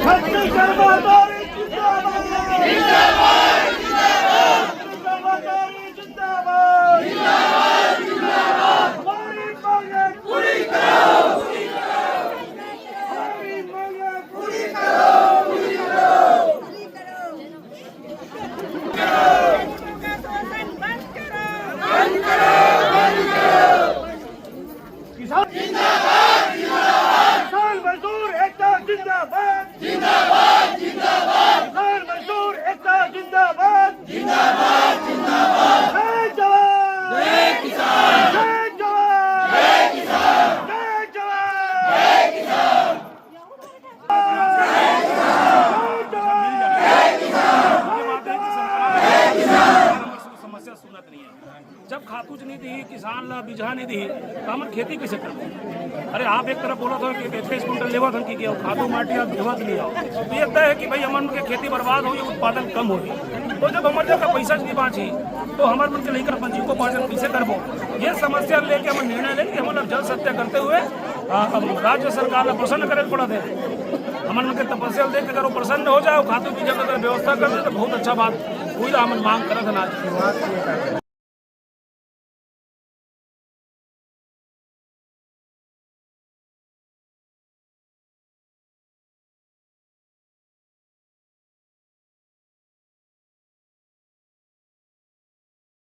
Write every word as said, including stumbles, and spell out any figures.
छत्तीसगढ़ महातारी जिंदाबाद। जिंदाबाद, जिंदाबाद। छत्तीसगढ़ महातारी जिंदाबाद। जिंदाबाद, जिंदाबाद। हमारी मांगें पूरी करो। हमारी मांगें पूरी करो, पूरी करो। किसान जिंदाबाद, जिंदाबाद। किसान मजदूर एकता जिंदाबाद। जिंदाबाद, जिंदाबाद। किसान मजदूर एकता जिंदाबाद। जिंदाबाद, जिंदाबाद। जय जवान। जय किसान। जय जवान। जय किसान। जय जवान। जय जवान। समस्या सुनत नहीं है। जब खातू च नहीं दी, किसान ला बीजहा नहीं दी, तो हमन खेती कैसे करबो? अरे, आप एक तरफ बोलत हो कि इक्कीस कुंटल लेवत हन कि, कि खातू माटी आप देवत नहीं हो, तो ये तय है कि भाई, हमन के खेती बर्बाद होही, उत्पादन कम होही। तो जब हमर जगह पैसा नहीं बांची, तो हमर मन के लइका अपन जीविकोपार्जन कैसे करबो? ये समस्या लेके हमन निर्णय लेन कि हमन अब जल सत्या करते हुए, आ, अब राज्य सरकार ला प्रसन्न करे पड़त है। हमन मन के तपस्या देख के अगर वो प्रसन्न हो जाए, खातू बीजा के अगर व्यवस्था कर दे, तो बहुत अच्छा बात। वही ला हमन मांग करत हन आज।